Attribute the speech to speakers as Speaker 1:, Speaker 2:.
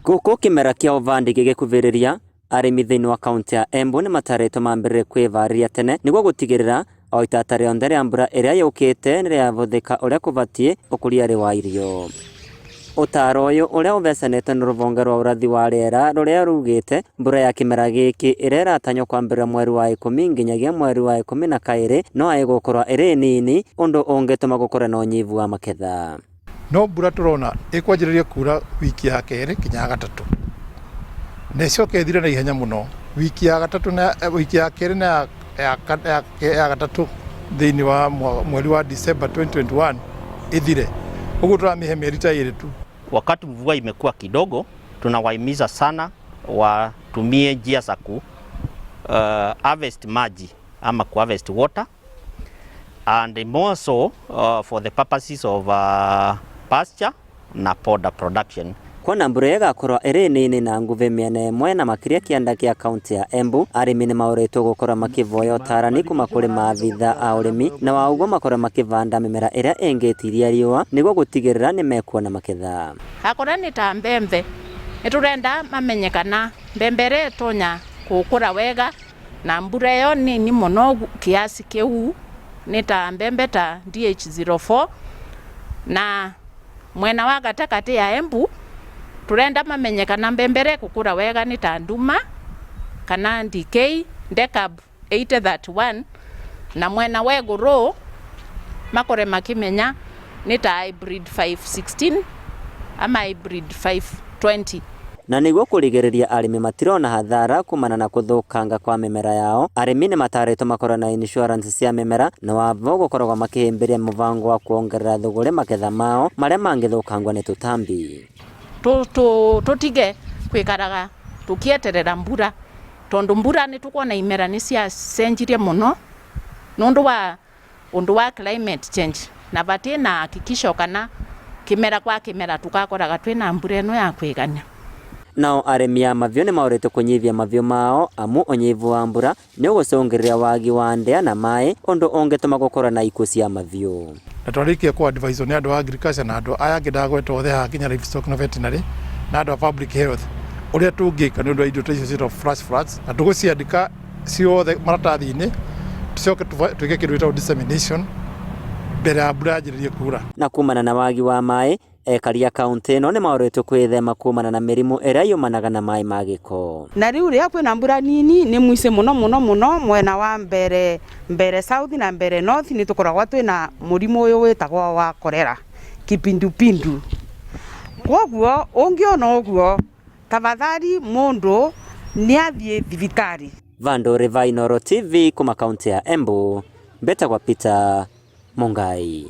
Speaker 1: Gũkũ kĩmera kĩa ũbandi gĩgĩkuhĩrĩria, arĩmi thĩinĩ wa kaũntĩ ya Embu nĩ matarĩtwo mambĩrĩrie kwĩharĩria tene nĩguo gũtigĩrĩra o itata rĩothe rĩa mbura ĩrĩa yũkĩte nĩ rĩahũthĩka ũrĩa kũbatiĩ ũkũria-inĩ wa irio. Ũtaaro ũyũ ũrĩa ũvecanĩtwo nĩ rũhonge rwa ũrathi wa rĩera rũrĩa rugĩte mbura ya kĩmera gĩkĩ ĩrĩa ĩratanywo kwambĩrĩria mweri wa ikũmi nginyagia mweri wa ikũmi na kaĩrĩ no ĩgũkorwo ĩrĩ nini ũndũ ũngĩtũma gũkorwo na ũnyivu wa maketha.
Speaker 2: No mbura tũrona ĩkwanjĩrĩria kura wiki ya kerĩ nginya ya gatatũ na ĩcoke ĩthire na ihenya mũno wiki ya gatatũ na wiki ya kerĩ na ya, ya, ya, ya gatatũ thĩinĩ wa mweri wa December 2021 ĩthire ũguo tũramĩhe mĩeri ta ĩrĩ tu.
Speaker 3: Wakati mvua imekuwa kidogo, tunawahimiza sana watumie njia za ku harvest maji ama ku harvest water and more so for the purposes of pasture na fodder production.
Speaker 1: Kuona mbura ĩgakorwo ĩrĩ nini na nguhĩ mĩena ĩmwe na makĩria kĩanda kĩa kaunti ya Embu, arĩmi nĩ maũrĩtwo gũkorwo makĩvoya ũtarani kuma kũrĩ maabitha a ũrĩmi na wa ũguo makorwo makĩvanda mĩmera ĩrĩa ĩngĩtiria riũa nĩguo gũtigĩrĩra nĩ mekuona maketha.
Speaker 4: Akorwo nĩ ta mbembe nĩtũrenda mamenye kana mbembe ĩrĩa ĩtonya gũkũra wega na mbura ĩyo nini mũno kiasi kĩu nĩ ta mbembe ta DH04 na mwena wa gatagatĩ ya Embu turenda mamenye kana mbembe ĩrĩa ĩgũkũra wega nĩ ta Nduma kana DK Decab 8031 na mwena wa igũrũ makore makimenya nĩ ta hybrid 516 ama hybrid 520.
Speaker 1: Na nĩguo kũrigĩrĩria arĩmi matirona hathara kumana na kũthũkanga kwa mĩmera yao, arĩmi nĩ matarĩtwo makorwo na insurance cia mĩmera na wavo gũkoragwo makĩhĩmbĩria mũbango wa kuongerera thũgũrĩ maketha mao marĩa mangĩthũkangwo nĩ tũtambi.
Speaker 4: Tutige kwikaraga tukieterera mbura tondu mbura ni tukwona imera ni ciacenjirie muno nundu wa undu wa climate change na vatie na hakikisho kana kimera kwa kimera tukakoraga twina mbura ino ya kwigania.
Speaker 1: Nao arĩmi a mahiũ nĩ maũrĩtwo kũnyihia mahiũ mao amu ũnyivu wa mbura nĩ ũgũcũngĩrĩria wagi wa ndĩa na maĩ ũndũ ũngĩtũma gũkorwo na ikuũ cia mahiũ.
Speaker 2: Na twarĩkia ku advise nĩ andũ a agriculture na andũ aya angĩ ndagweta othe haha nginya livestock na veterinary na andũ a public health ũrĩa tũngĩka nĩ ũndũ wa indo ta icio ciĩtagwo flash floods na tũgũciandĩka ciothe maratathi-inĩ tũcoke twĩke kĩndũ gĩtagwo dissemination mbere ya mbura yanjĩrĩrie kura.
Speaker 1: Na kumana na wagi wa maĩ ekari a kaunti ĩno nĩ maũrĩtwo kwĩthema kumana na mĩrimũ ĩrĩa yumanaga na maĩ ma gĩko.
Speaker 5: Na riu riria kwina mbura nini ni mwise muno muno muno mwena wa mbere mbere south na mbere north ni tukoragwa twina murimu uyu witagwo wa korera kipindupindu. Koguo ungiona uguo tafadhali mundu ni athie thibitari.
Speaker 1: Vanduri va Inooro TV kuma kaunti ya Embu, mbetagwa Peter Mungai.